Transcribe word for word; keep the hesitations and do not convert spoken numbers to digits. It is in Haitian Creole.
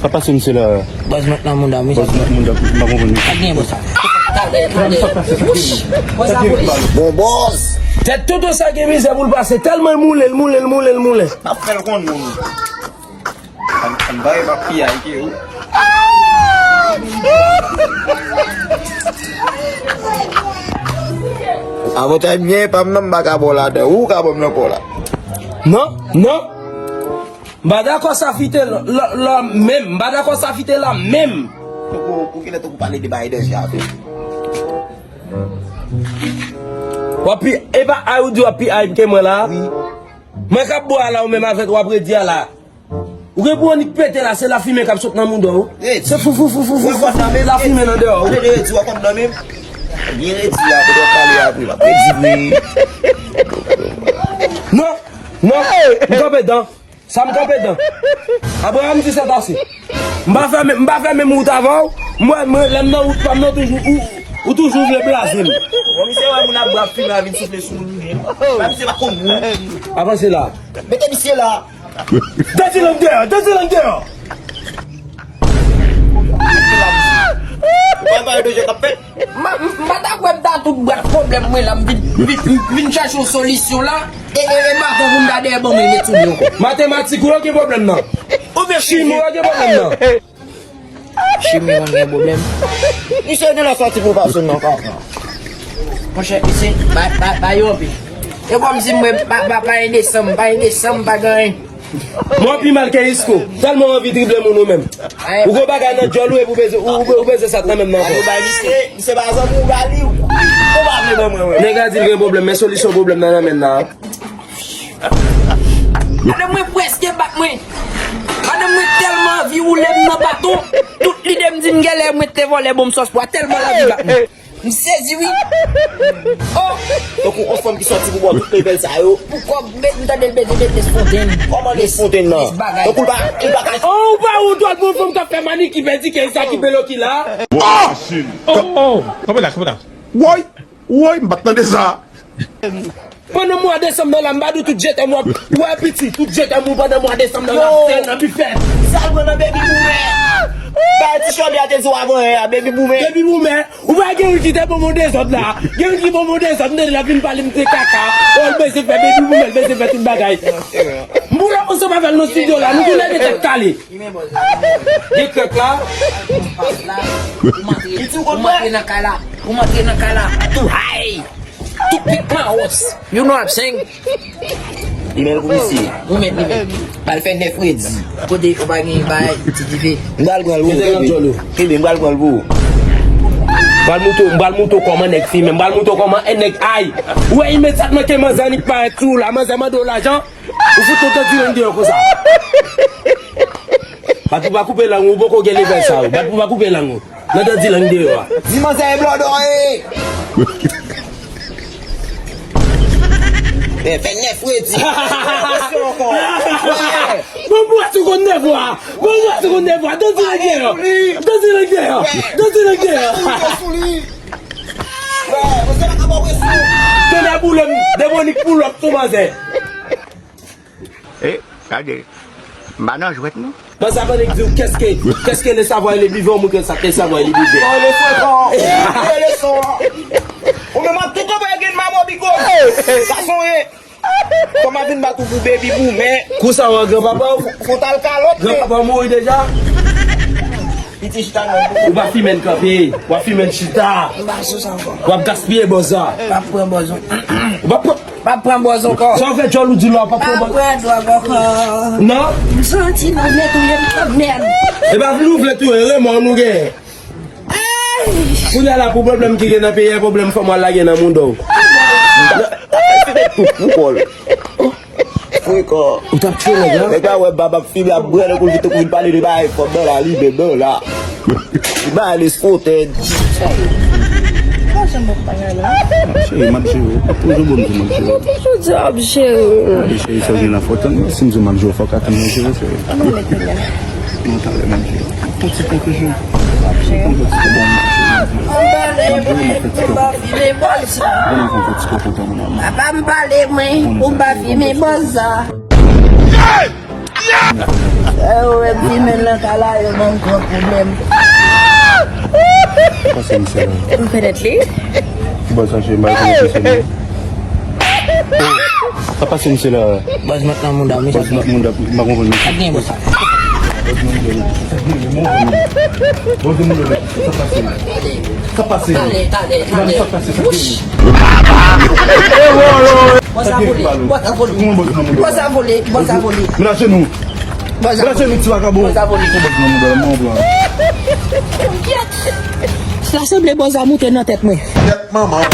Sa pase misye la? Bòz mèt nan mouda m, wi. Bòz mèt mouda m, m pa konprann misye. Pa gen bòz sa. Bon bòz. Tèt tonton sa gen mizè pou l pase. Tèlman l moule, l moule, l moule, l moule. M ap fè l konn moun. Ann, ann bare m ap piyay ke ou. Avantay m gen pa m nan, m pa ka ba w ladan. Ou ka ban m nan kò la. Non, non. M pa dakò sa fite la, la, la menm. M pa dakò sa fite la menm. Tankou, pou kilè tankou pale de bagay danje avè. W ap pi, e pa ay ou di w ap pi ay ke mwen la? Wi. Mwen k ap bwè a la ou menm avèk w ap redi a la. Ou gen pou annik pete la, se lafimen k ap sot nan mouda w. Redi. Se fou, fou, fou, fou, fou, fou, lafimen nan deyò w. Redi, redi, w ap konn dòmi. Byen redi la, pou w pale apre, m ap redi vre. Non, non, m kanpe dan. Sa m kanpe dan. Abraram di sètase. M pa fè menm, m pa fè menm wout avè w. Mwen, mwen, lè m nan wout pa m nan, toujou, ou, ou toujou vle blaze m. Bon, misye wè moun ap bwè ap fimen, a vin soufle sou moun li menm. Ba misye pa konn moun. Avanse la. Mete misye la. Danti lang deyò, danti lang deyò. Ou pa pale de jan k ap fèt. M pa ta kwè m ta tout bwat pwoblèm mwen la, m vin, vin, vin chache yon solisyon la. E, e, e maton pou m ta dèyè ban mwen met sou li ankò. Matematik ou yo gen pwoblèm nan. Oubyen chimi ou yo gen pwoblèm nan. Chimi ou gen pwoblèm. Misye gen lè sòti pou pa sou non konpran. Monchè, misye, ba, ba, ba yo anpil. E kòmsi mwen, pa, pa, pa gen desanm, pa gen desanm, pa gen anyen. Mwen pi mal ke Isco. Tèlman anvi drible moun ou menm. Ou gon bagay nan djòl ou epi ou bezwen, ou, ou, ou bezwen sa t nan menm nan. Ayo, bay misye, misye pa zanmi ou ba li. Ou pa vle ban mwen, mwen. Nèg la di l gen pwoblèm, men solisyon pwoblèm nan nan men l la. Madanm mwen prèske bat mwen. Madanm mwen tèlman anvi woule m nan baton. Tout lide m di m genlè mwen te vòlè bon m sòs pwa tèlman l anvi bat mwen. M sezi wi. Oh! Tankou yon fanm ki sòti pou bò tout level sa yo. Pou kòb, m tande l bezwen met Nesfontenn. Kòman Nesfontenn nan? Tankou l pa, li pa ka. Oh, ou pa ou dwat bon fanm k ap fè manik ki pèdi ke sa ki belo ki la. Oh! Oh! Kanpe la, kanpe la. Woy! Woy, m pa t tande sa. Pandan mwa desanm nan la, m pa di w tout je t'aime w ap wè piti, tout je t'aime ou pandan mwa desanm nan la, sèl nan bifè. Sa l pran nan Baby Boomer. Bay ti chòdè a te di w avan yè a, Baby Boomer. Baby Boomer, ou pa gen youn ki te ban m yon dezòd la. Gen youn ki ban m yon dezòd, m tande l ap vin pale m de kaka. Oh, l bezwen fè Baby Boomer, l bezwen fè tout bagay. M pou l ap ansanm avè l nan estidyo la, nou tou lè de tèt kale. Gen krèk la. Ou antre, ou antre nan kay la. Ou antre nan kay la. Tou hay. Tou pik mawòs. You know what I'm saying? Li menm pou misye. Ou menm, li menm. Al fè nèf redi. Kote ou pa gen bay, ti dife. M pral pran l pou ou, kenbe. Kenbe, m pral pran l pou ou. M pral moutre w, m pral moutre w kòman nèg fimen. M pral moutre w kòman en nèg ay. Ou wè imedyatman ke manzè annik parèt sou ou la, manzè mande w lajan. Ou fout tout danti lang deyò konsa. Bat pou pa koupe lang ou, ou poko gen level sa yo. Bat pou pa koupe lang ou. Nan danti lang deyò a. Di manzè e blòdò e. Eh, fè nèf redi. Presyon ankò. Bon, bwè tou konn nèf wa. Bon, bwè tou konn nèf wa. Danti lang deyò. Danti lang deyò. Danti lang deyò. Tonnè boule m, demonik pull up sou manzè. E, gade, m pa nan jwèt non. Mwen sa pa nèg di w, qu'est-ce que, qu'est-ce que le savoir et le vivre, mwen ke sa ke savoir et le vivre. Oh, le frekan. E le son. Ou menm ap tout anba gen mamo biko. Sa sonye. Kòman vin bat ou pou Baby Boomer? Kou sa w an granpapa w? Fò t al kalòt. Granpapa w mouri deja? Piti chita nan. Ou pa fimen kanpe, w ap fimen chita. M pa sou sa ankò. W ap gaspiye bòz la. M ap pran bòz. Ou pa pran. M ap pran bòz ankò. Sa w fè djòl ou di la, w pa pran bòz. M ap pran dwòg ankò. Non? M santi nou vle touye m kanmenm. E pa vle ou vle touye, remò nou gen. Kounye a la pou pwoblèm ki gen nan peyi a, pwoblèm fanm w al lage nan mouda w. Se te tout pou kò l. Frekan. Ou t ap tchwe nèg la? Nèg la wè bab ap fini ap brè nan kou l vin tankou vin pale de bagay fanm nan la li menm nan la. Li bay Nesfontenn. Cheri, m ap jere w. Toujou bon m di m ap jere w. Toujou di w ap jere w. Gade cheri, sa w gen la fò tann mwen. Si m di w m ap jere w, fò w ka tann mwen jere cheri. Non, talè m ap jere w. Yon ti pon toujou. Yon ti pon bon. Papa m pale mwen, ou pa fimen bòz la. Ou menm ti men nan kala yo ban m twòp pwoblèm. Pase misye la. M fè tèt li. Ki bòz sa, cheri? M pa konn misye non. Sa pase misye la. Bòz mwen nan mouda, mesye. Bòz mwen nan mouda, m pa konprann misye. Ak gen bòz sa. Bòz mwen nan mouda. Bòz mwen nan mouda. Sa pase. Sa pase. Tande, tande, tande. Sa pase, sa pase. Bòz sa vole, bòz sa vole. Kòman bòz nan mouda? Bòz sa vole, bòz sa vole. Men ajenou. Bòz sa vole. Ajenou, ti vakabon. Bòz sa vole. Kòman bòz nan mouda? Mwen pran. Kyèt. Sa sanble bòz sa moute nan tèt mwen. Tèt manman.